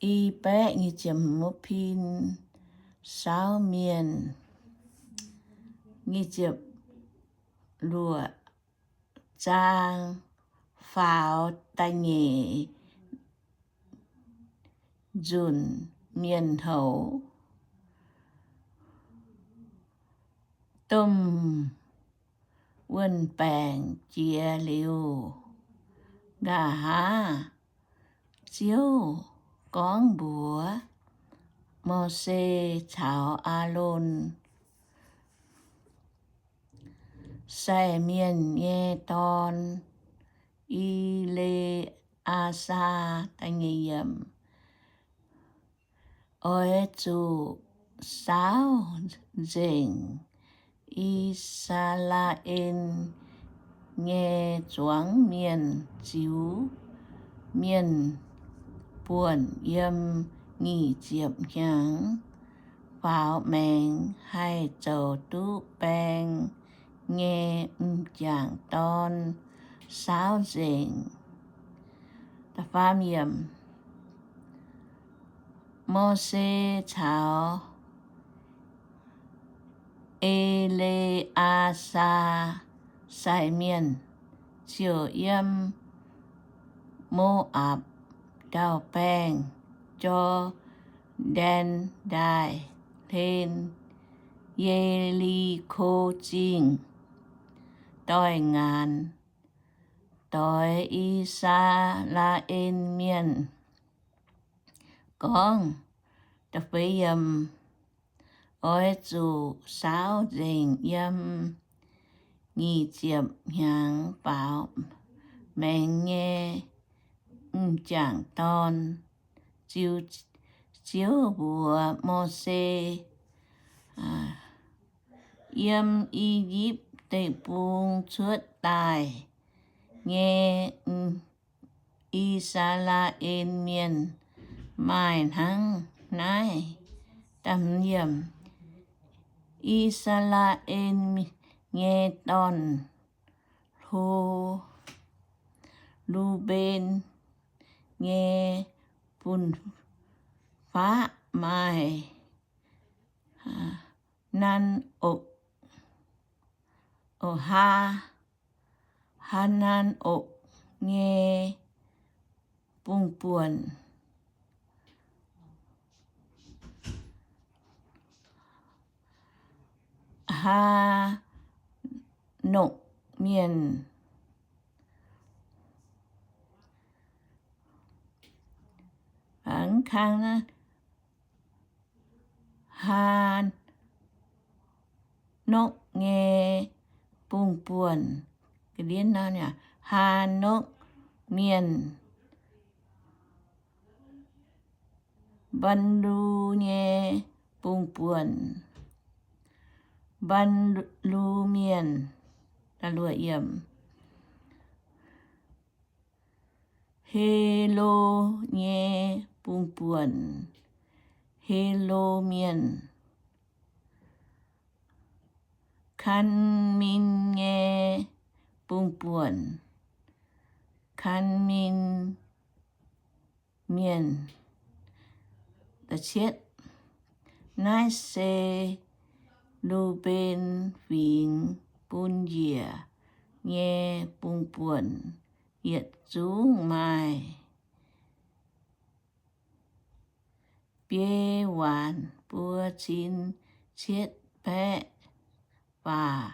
I baeqv nyic ziepc hmz pin saauv mienh. Nyic ziepc luoqc zaang faaux da'nyeic nzunc mienh houc domh wuon-baengc jiex liuz, nqa'haav Ziouv gorngv mbuox Mose caux Aalon, sai mienh nyei dorn, E^le^aa^saa, oix zuqc saauv nzengc I^saa^laa^en nyei zuangx mienh ziux mienh buonc yiem nyic ziepc hnyangx faaux maengx haih zoux duqv baeng nyei m'jangc dorn saauv nzengc. Mose caux E^le^aa^saa sai mienh ziouc yiem Mo^apc Ndau-Baengh Jor^ndaen Ndaaih hlen Ye^li^ko Zingh doix-ngaanc doix I^saa^laa^en Mienh gorngv, oix zuqc saauv nzengc yiem nyic ziepc hnyangx faaux maengx nyei m'jangc dorn, ziux Ziouv mbuox Mose, Yiem I^yipv Deic-Bung cuotv daaih nyei I^saa^laa^en Mienh maaih hnangv naaiv. I^saa^laa^en nyei dorn-hlo, Lu^mben nyei fun-faqv maaih Nan^okc, Haa, Haa^nan^okc nyei bung-buonc, Haa^nokc Mienh, Haa^nokc nyei bung-buonc, Haa^nokc Mienh, Mbaan^lu nyei bung-buonc, Mbaan^lu Mienh, Helo nyei bung-buonc, Helo Mienh, Kanmin nyei bung-buonc, Kanmin Mienh. Naaiv se Lu^mben Fingx Bun Njiec nyei bung-buonc yietc zungv maaih biei waanc buo cin cietv baeqv faah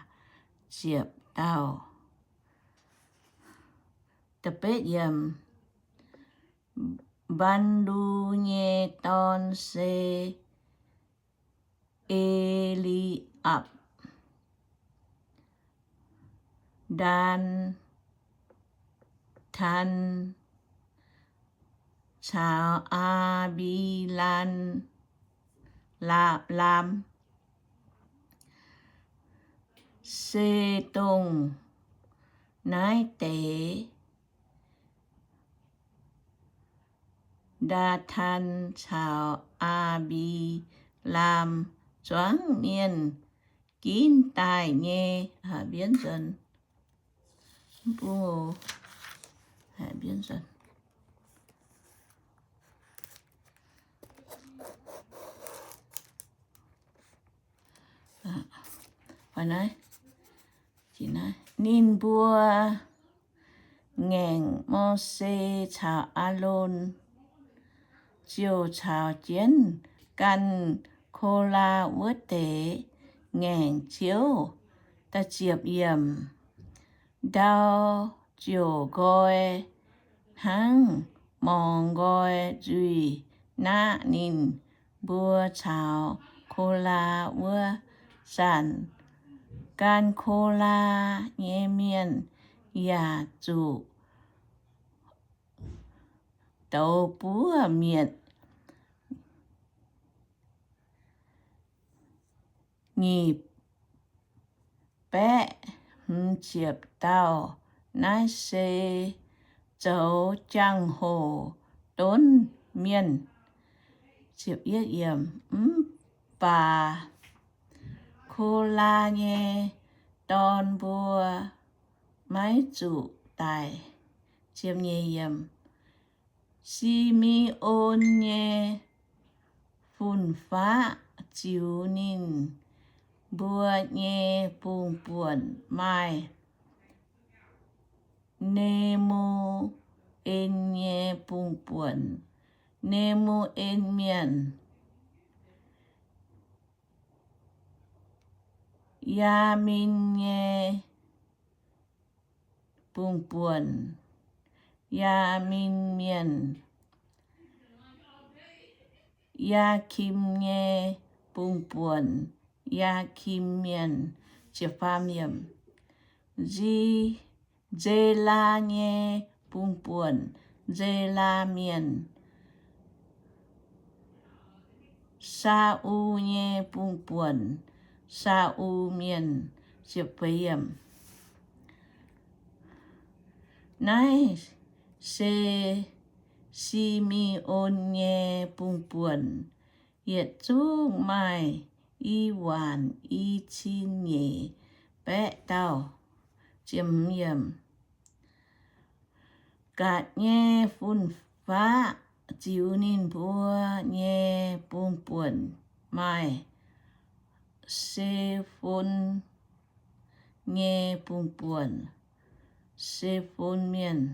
ziepc dauh. Mbaan^lu nyei dorn se E^li^apc, Ndaa^tan caux Aa^mbi^laa^m, Laam, se dongh naaiv deix. Ndaa^tan caux Aa^mbi^laa^m zuangx mienh ginv daaih nyei. Mbuo, mbuo, mbuo, Ninh mbuo ngaengc Mose caux Aalon, ziouc caux jienv gan Kolaa wuov deix ngaengc Ziouv. Ndau ziouc nqoi hnangv morngx nqoi nzuih naqv ninh mbuo caux Kolaa wuov zanc. Gan Kolaa nyei mienh yaac zuqc douz buov mietc nyic baeqv hmz ziepc dauh. Naaiv se zoux jangx-hoc donv mienh. Mv baac Kolaa nyei dorn mbuo maiv zuqc daic. Simeon nyei fun-faqv ziux ninh mbuo nyei bung-buonc maaih Ne^mu^en nyei bung-buonc, Ne^mu^en Mienh, Yaamin nyei bung-buonc, Yaamin Mienh, Yaakim nyei bung-buonc, Yaakim Mienh, Nze, Nzelaa nyei bung-buonc, Nzelaa Mienh, Saa^u nyei bung-buonc, Saa^u Mienh. Naaiv se Simeon nyei bung-buonc, yietc zungv maaih i waanc i cin nyeic baeqv dauh. Gatc nyei fun-faqv ziux ninh mbuo nyei bung-buonc maaih Se^fon nyei bung-buonc, Se^fon Mienh,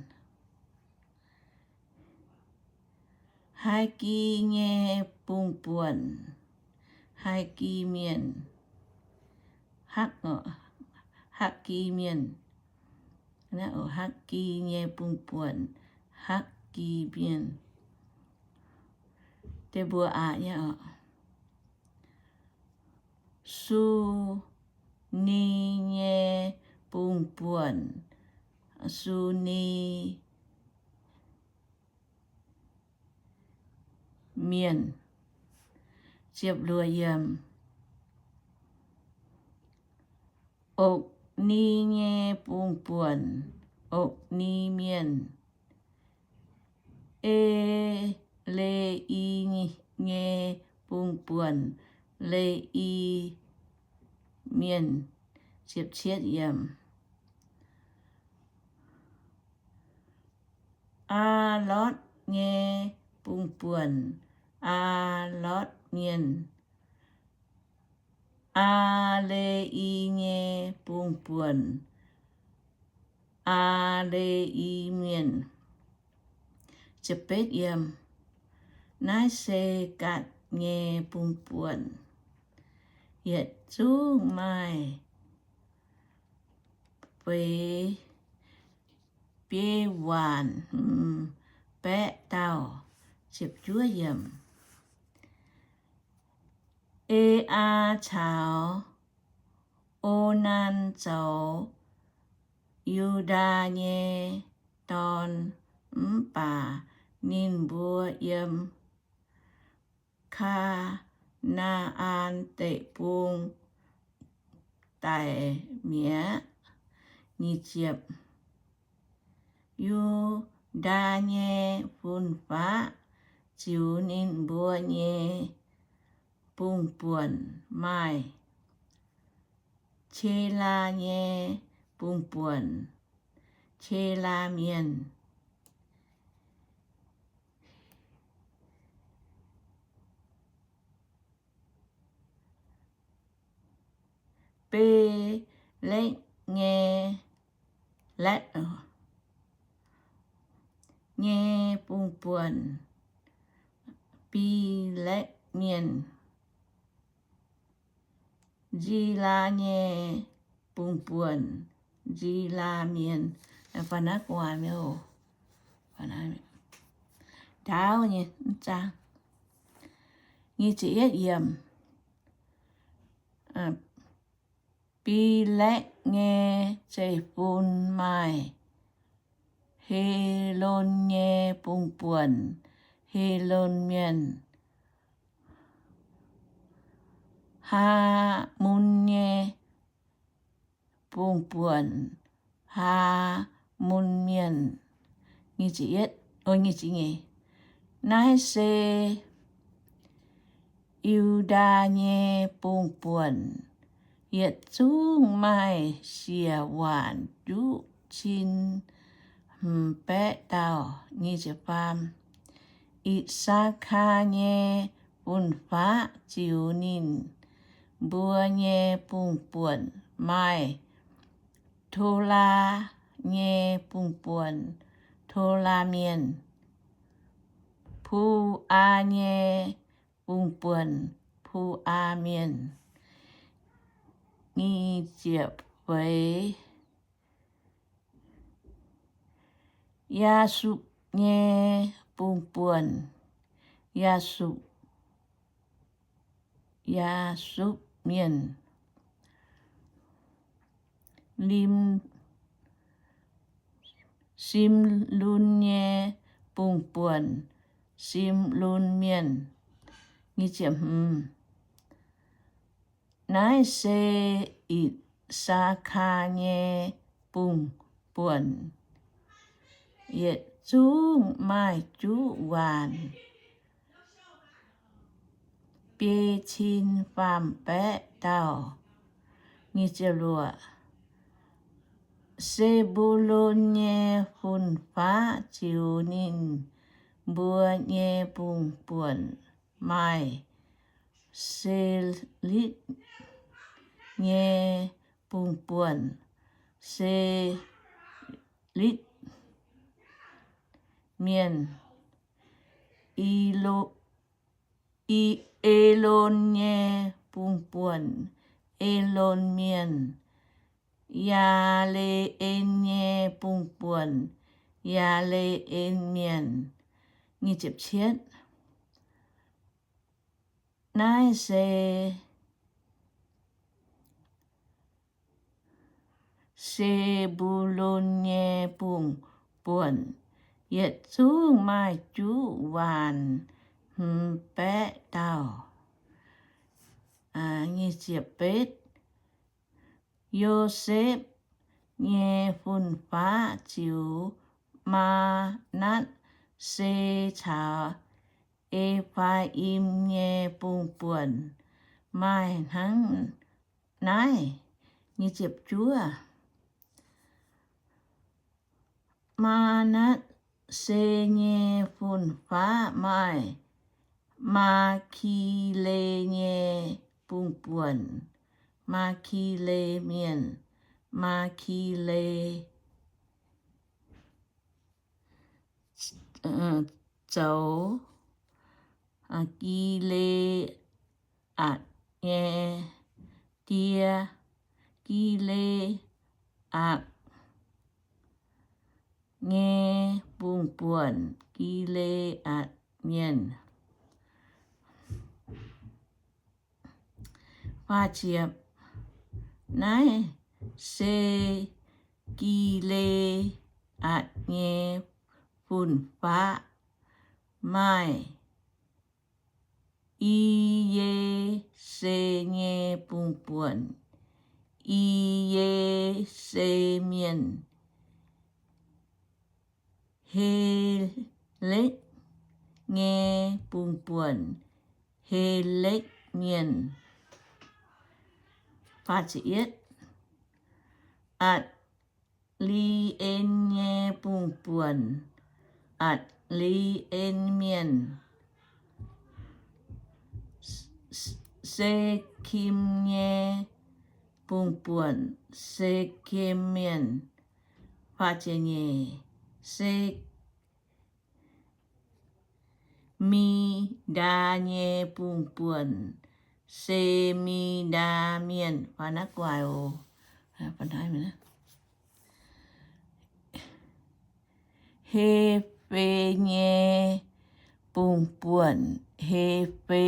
Haagi nyei bung-buonc, Haagi Mienh, Haagi Mienh, Haagi nyei bung-buonc, Haagi Mienh. Deix mbuo aqc nyei oc. Suni nyei bung-buonc, Suni Mienh. Okni nyei bung-buonc, Okni Mienh. E, Le^i nyei bung-buonc, Le^i Mienh. Aalotv nyei bung-buonc, Aalotv Mienh. Aa^le^i nyei bung-buonc, Aa^le^i Mienh. Naaiv se Gatc nyei bung-buonc, yietc zungv maaih feix biei waanc hmz baeqv dauh. E^aa caux Onan zoux Yu^ndaa nyei dorn, mv baac ninh mbuo yiem Kaa^naa^an Deic-Bung daic mi'aqv. Yu^ndaa nyei fun-faqv ziux ninh mbuo nyei bung-buonc maaih Qelaa nyei bung-buonc, Qelaa Mienh. Be^lekv nyei, Letv nyei bung-buonc, Bi^lekv Mienh, Nzilaa nyei bung-buonc, Nzilaa Mienh. Fai naaiv gu'nguaaic mi'aqv, ndaauv nyei zaang. Nyic ziepc yietv yiemc. Bi^lekv nyei zeiv-fun maaih Helon nyei bung-buonc, Helon Mienh, Haamon nyei bung-buonc, Haamon Mienh. Naaiv se Yiu^ndaa nyei bung-buonc, yietc zungv maaih siec waanc juqv cin hmz baeqv dauh. I^saa^kaa nyei fun-faqv ziux ninh mbuo nyei bung-buonc maaih Tolaa nyei bung-buonc, Tolaa Mienh, Pu^aa nyei bung-buonc, Pu^aa Mienh. Nyic ziepc feix. Yaasupv nyei bung-buonc, Yaasupv, Yaasupv Mienh. Lim, Simlon nyei bung-buonc, Simlon Mienh. Naaiv se I^saa^kaa nyei bung-buonc, yietc zungv maaih juqv waanc, biei cin faam-baeqv dauh. Sebulon nyei fun-faqv ziux ninh mbuo nyei bung-buonc maaih Selitv nyei bung-buonc, Selitv Mienh, Elon nyei bung-buonc, Elon Mienh, Yaa^le^en nyei bung-buonc, Yaa^le^en Mienh. Naaiv se Sebulon nyei bung-buonc, yietc zungv maaih juqv waanc hmz baeqv dauh. Yosepv nyei fun-faqv ziux Maa^natv^se caux E^faa^im nyei bung-buonc maaih hnangv naaiv. Maa^natv^se nyei fun-faqv maaih Maa^ki^le nyei bung-buonc, Maa^ki^le Mienh, Maa^ki^le zoux Gi^le^aatc nyei die, Gi^le^aatc nyei bung-buonc, Gi^le^aatc Mienh. Naaiv se Gi^le^aatc nyei fun-faqv maaih I^ye^se nyei bung-buonc, I^ye^se Mienh, Helekv nyei bung-buonc, Helekv Mienh. Atc^li^en nyei bung-buonc, Atc^li^en Mienh. Sekim nyei bung-buonc, Sekem Mienh. Faah ziepc nyeic, Se^mi^ndaa nyei bung-buonc, Semi^ndaa Mienh. Faah naaiv gu'nguaaic oc. Hepv^fe nyei bung-buonc, Hepv^fe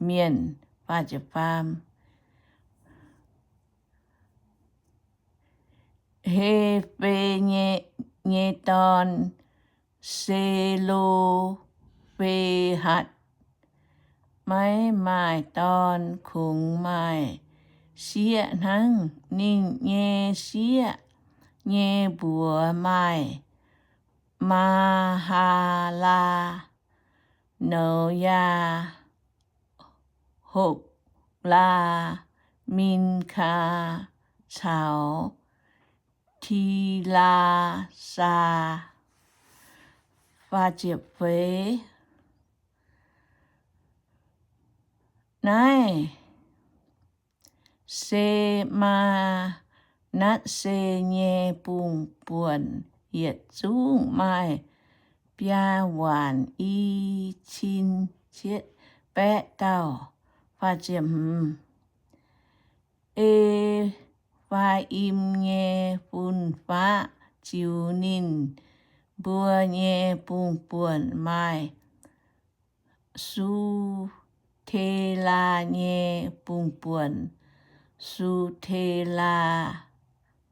Mienh. Faah ziepc faam, Hepv^fe nyei dorn, Se^lo^fe^hatc, maiv maaih dorn, kungx maaih sieqv hnangv. Ninh nyei sieqv nyei mbuox maaih Maa^haa^laa, Noyaa, Hoklaa, Minkaa caux Tilaa^saa. Faah ziepc feix, naaiv se Maa^natv^se nyei bung-buonc yietc zungv maaih biaa waanc i cin cietv baeqv dauh. Faah ziepc hmz, E^faa^im nyei fun-faqv ziux ninh mbuo nyei bung-buonc maaih Su^te^laa nyei bung-buonc, Su^te^laa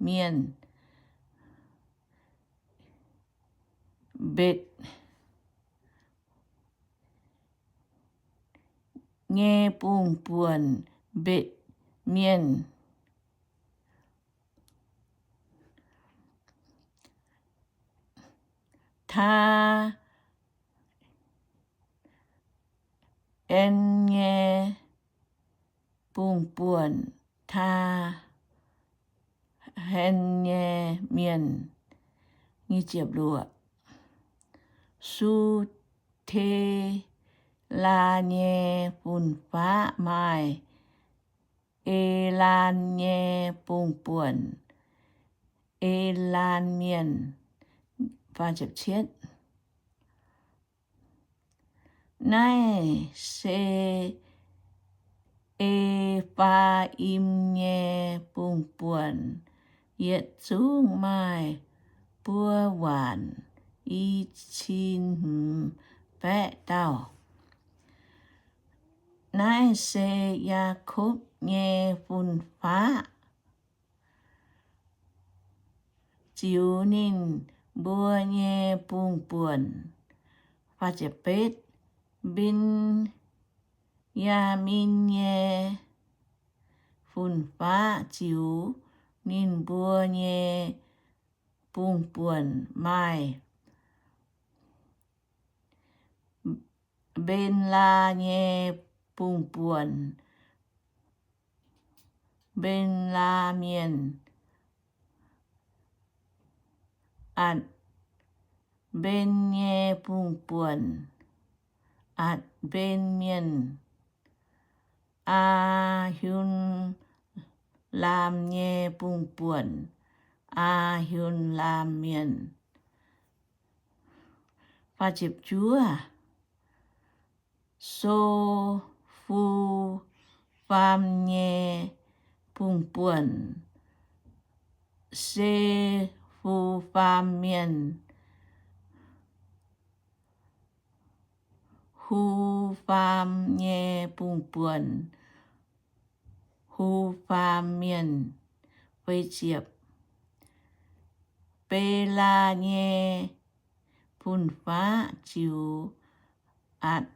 Mienh, Mbetc nyei bung-buonc, Mbetc Mienh, Taa^en nyei bung-buonc, Taa^en nyei Mienh. Su^te^laa nyei fun-faqv maaih Elaan nyei bung-buonc, Elaan Mienh. Naaiv se E^faa^im nyei bung-buonc yietc zungv maaih buo waanc i cin hmz baeqv dauh. Naaiv se Yaakopv nyei fun-faqv ziux ninh mbuo nyei bung-buonc. Mben^yaa^min nyei fun-faqv ziux ninh mbuo nyei bung-buonc maaih Mbenlaa nyei bung-buonc, Mbenlaa Mienh. Atc^mben nyei bung-buonc, Atc^mben Mienh. Aa^hun^laam nyei bung-buonc, Aa^hun^laam Mienh. So^fu^faam nyei bung-buonc, Se^fu^faam Mienh. Hufaam nyei bung-buonc, Hufaam Mienh. Belaa nyei fun-faqv ziux Atc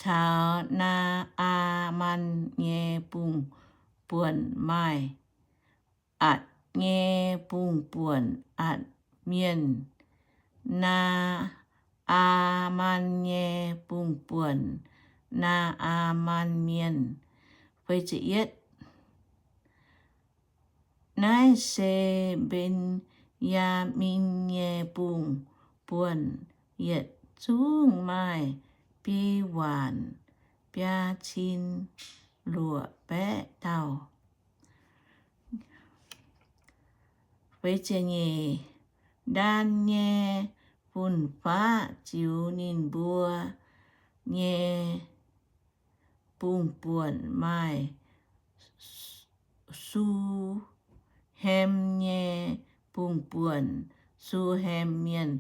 caux Naa^aa^man nyei bung-buonc maaih Atc nyei bung-buonc, Atc Mienh. Naa^aa^man nyei bung-buonc, Naa^aa^man Mienh. Naaiv se Mben^yaa^min nyei bung-buonc yietc zungv maaih biei waanc biaa cin luoqc baeqv dauh. Feix ziepc nyeic, Ndan nyei fun-faqv ziux ninh mbuo nyei bungx-buonc maaih Su- Su^ham nyei bungx-buonc, Su^ham Mienh.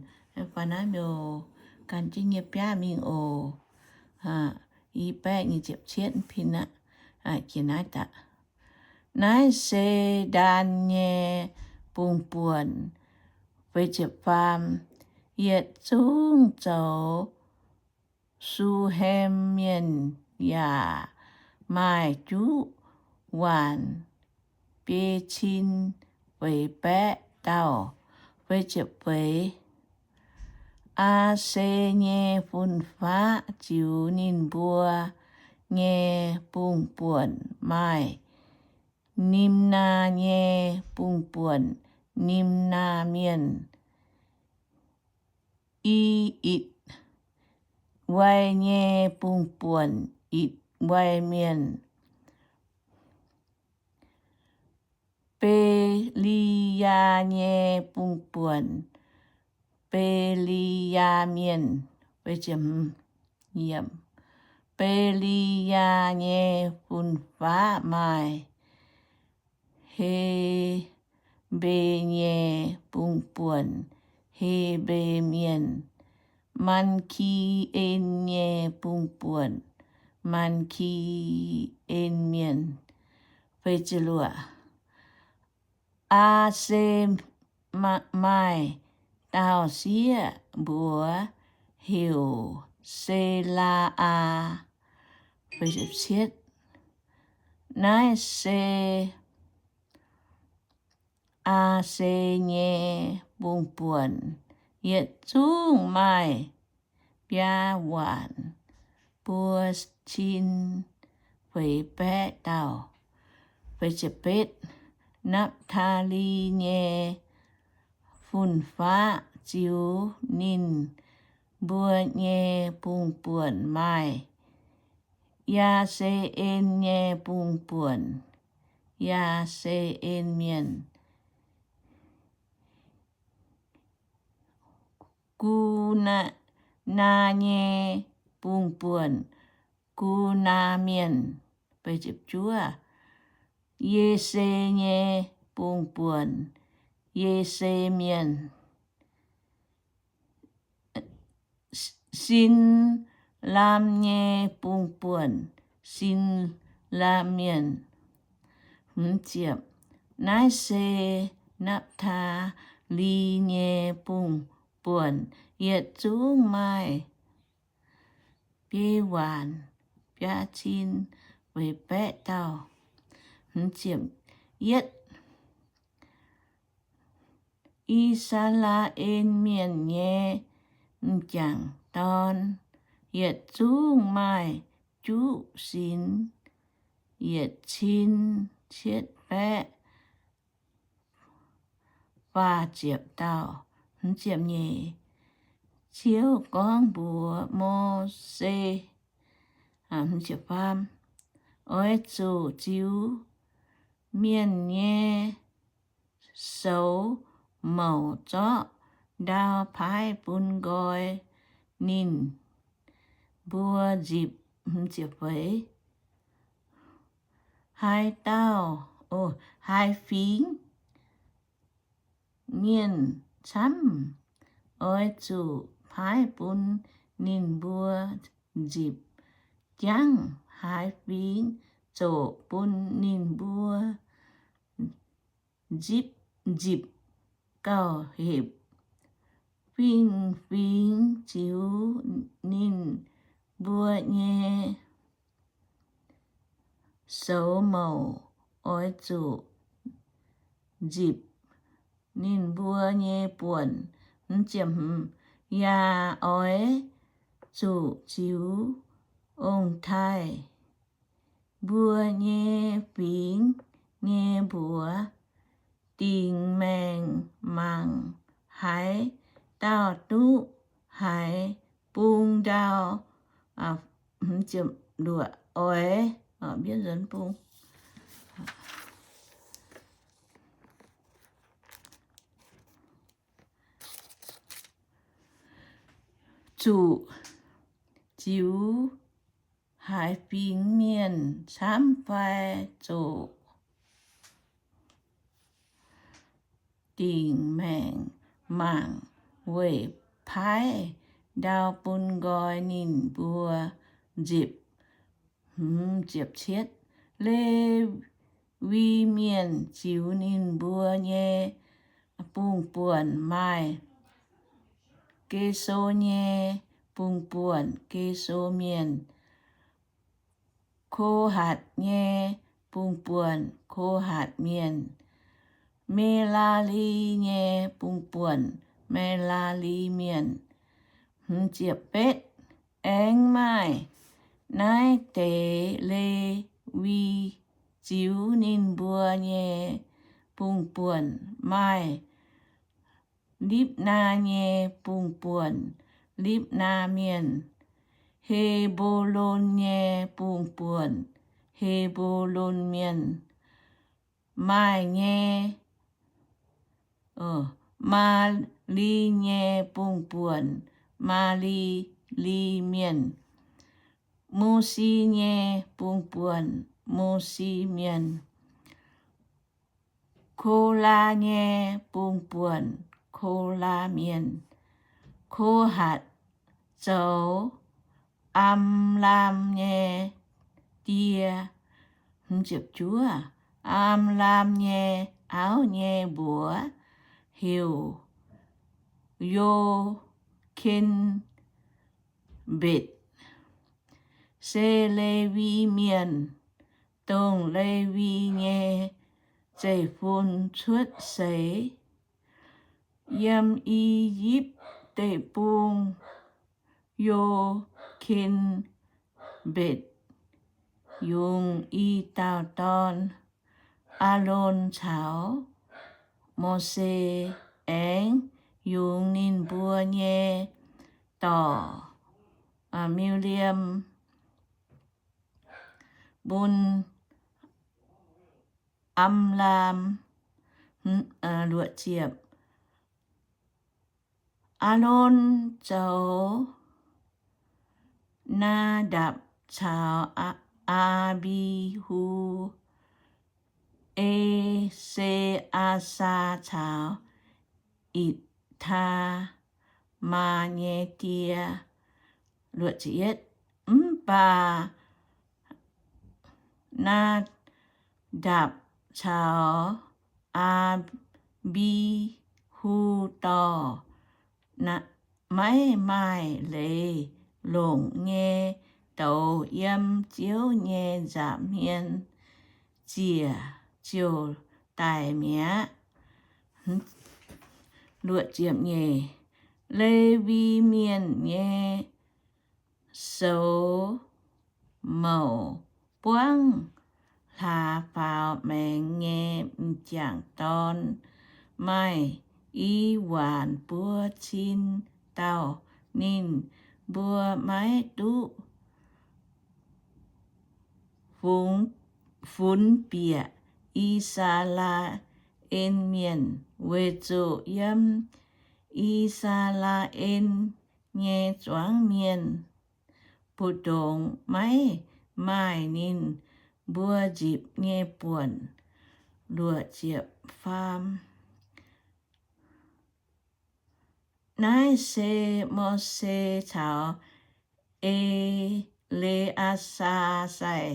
Fai naaiv mbiouh gan jienv nyei biaav mingh oc. I baeqv nyic ziepc cietv pin aqv. Jiex naaiv daaih. Naaiv se Ndan nyei bungx-buonc. Feix ziepc faam, yietc zungv zoux Su^ham Mienh yaac maaih juqv waanc biei cin feix baeqv dauh. Feix ziepc feix, Aa^se nyei fun-faqv ziux ninh mbuo nyei bungx-buonc maaih Nimnaa nyei bungx-buonc, Nimnaa Mienh, I^itc^wai nyei bungx-buonc, Itc^wai Mienh, Be^li^yaa nyei bungx-buonc, Be^li^yaa Mienh. Be^li^yaa nyei fun-faqv maaih He^mbe nyei bungx-buonc, He^mbe Mienh, Man^ki^en nyei bungx-buonc, Man^ki^en Mienh. Aa^se maaih dauh sieqv mbuox heuc Se^laa^aa. Naaiv se Aa^se nyei bungx-buonc, yietc zungv maaih biaa waanc buo cin feix baeqv dauh. Napv^taa^li nyei fun-faqv ziux ninh mbuo nyei bungx-buonc maaih Yaa^se^en nyei bungx-buonc, Yaa^se^en Mienh, Gunaa nyei bungx-buonc, Gunaa Mienh, Yese nyei bungx-buonc, Yese Mienh, Sin^lam nyei bungx-buonc, Sin^lam Mienh. Naaiv se Napv^taa^li nyei bungx-buonc, yietc zungv maaih biei waanc biaa cin feix baeqv dauh. Yietv, I^saa^laa^en Mienh nyei m'jangc dorn yietc zungv maaih juqv sinx yietc cin cietv baeqv faah ziepc dauh. Ziouv gorngv mbuox Mose, oix zuqc ziux mienh nyei soux mouc zorqv ndau paaiv bun nqoi ninh mbuo nzipc. Haaix dauh, haaix fingx mienh camv, oix zuqc paaiv bun ninh mbuo nzipc. Jangv haaix fingx zoqc bun ninh mbuo nzipc, nzipc gauh hepc. Fingx-fingx ziux ninh mbuo nyei soux mouc oix zuqc nzipc ninh mbuo nyei buonc. Yaac oix zuqc ziux ong-taaix mbuo nyei fingx nyei mbuox, dingc maengc mangc haaix dauh duqv haaix bung ndau. Oix Mbienv nzuonx bung. Zuqc ziux haaix fingx mienh camv fai zoqc dingc maengc mangc weic paaiv ndau bun nqoi ninh mbuo nzipc. Lewi Mienh ziux ninh mbuo nyei bungx-buonc maaih Ge^so nyei bungx-buonc, Ge^so Mienh, Ko^hatc nyei bungx-buonc, Ko^hatc Mienh, Me^laa^li nyei bungx-buonc, Me^laa^li Mienh. Aengx maaih naaiv deix Lewi ziux ninh mbuo nyei bungx-buonc maaih Lipv^naa nyei bungx-buonc, Lipv^naa Mienh, He^mbo^lon nyei bungx-buonc, He^mbo^lon Mienh, maaih nyei Maa^li nyei bungx-buonc, Maa^li, li Mienh, Musi nyei bungx-buonc, Musi Mienh, Kolaa nyei bungx-buonc, Kolaa Mienh. Ko^hatc zoux Amram nyei die. Amram nyei auv nyei mbuox heuc Yo^ken^mbetc, se Lewi Mienh, dongh Lewi nyei zeiv-fun cuotv seix. Yiem I^yipv Deic-Bung, Yo^ken^mbetc yungz i dauh dorn, Aalon, caux Mose, aengx yungz ninh mbuo nyei dorc, Miu^li^am, bun Amram. Aalon zoux Naa^ndapc caux Aa^mbi^hu, E^se^aa^saa caux Itc^taa^maa nyei die. Mv baac Naa^ndapc caux Aa^mbi^hu dorh maiv maaih leiz longc nyei douz yiem Ziouv nyei nza'hmien ziec ziouc daic mi'aqv. Lewi Mienh nyei soux mouc buangv hlaax faaux maengx nyei m'jangc dorn maaih i waanc buo cin dauh. Ninh mbuo maiv duqv funx bieqc I^saa^laa^en Mienh, weic zuqc yiem I^saa^laa^en nyei zuangx mienh mbu'ndongx maiv maaih ninh mbuo nzipc nyei buonc. Luoqc ziepc faam. Naaiv se Mose caux E^le^aa^saa sai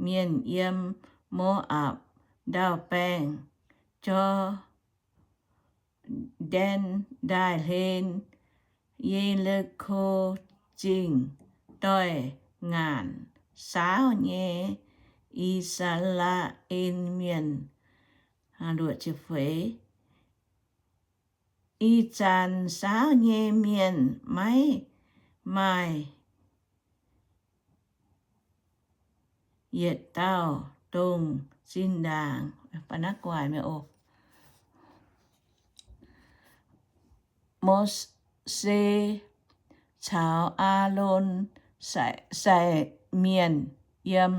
mienh yiem Mo^apc ndau-baengh, Jor^ndaen Ndaaih hlen, Ye^li^ko Zingh doix-ngaanc saauv nyei I^saa^laa^en Mienh. Ih zanc saauv nyei mienh maiv maaih yietc dauh dongh zinh ndaangc. Mose caux Aalon sai mienh yiem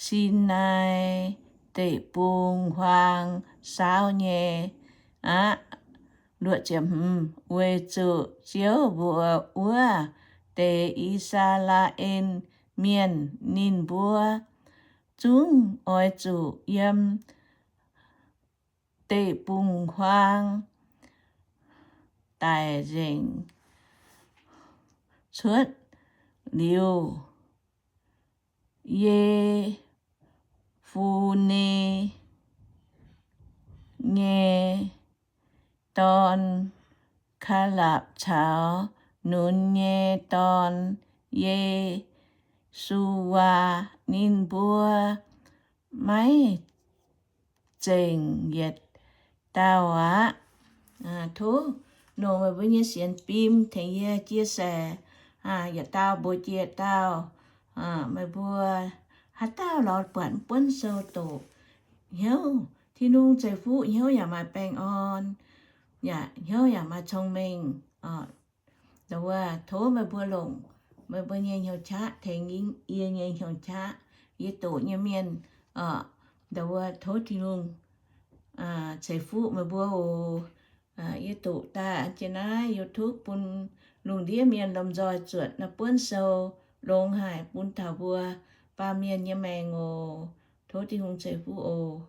Sinaai Deic-Bung-Huaang saauv nyei aqv. Weic zuqc Ziouv mbuox wuov deix I^saa^laa^en Mienh, ninh mbuo zungv oix zuqc yiem deic-bung-huaang daic nzengc cuotv liuz, Ye^fun^ne nyei dorn, Kaalapc, caux Nun nyei dorn, Ye^su^waa, ninh mbuo maiv zengc yietc dauh aqv. Tov longc meih mbuo nyei sienx fim tengx yie chia sẻ, yietc dauh mbuox jiex dauh. Meih mbuo haaix dauh lorz buatc buonv sou doqc, hnyouv Tin-Hungh ceix fuqv, hnyouv yaac maaih baengh orn, yaac hnyouv yaac maaih cong-mengh. Wuov, tov meih mbuo longc meih mbuo nyei hnyouv qaqv tengx yie nyei hnyouv qaqv, yie doqc nyei mienh. Wuov, tov Tin-Hungh ceix fuqv meih mbuo oc. Yie doqc daaih an jienv naaiv YouTube bun lungh ndiev mienh lomh nzoih zuotc naaiv buonv sou, longx haic bun taux mbuo baamh mienh nyei maengc oc. Tov Tin-Hungh ceix fuqv oc.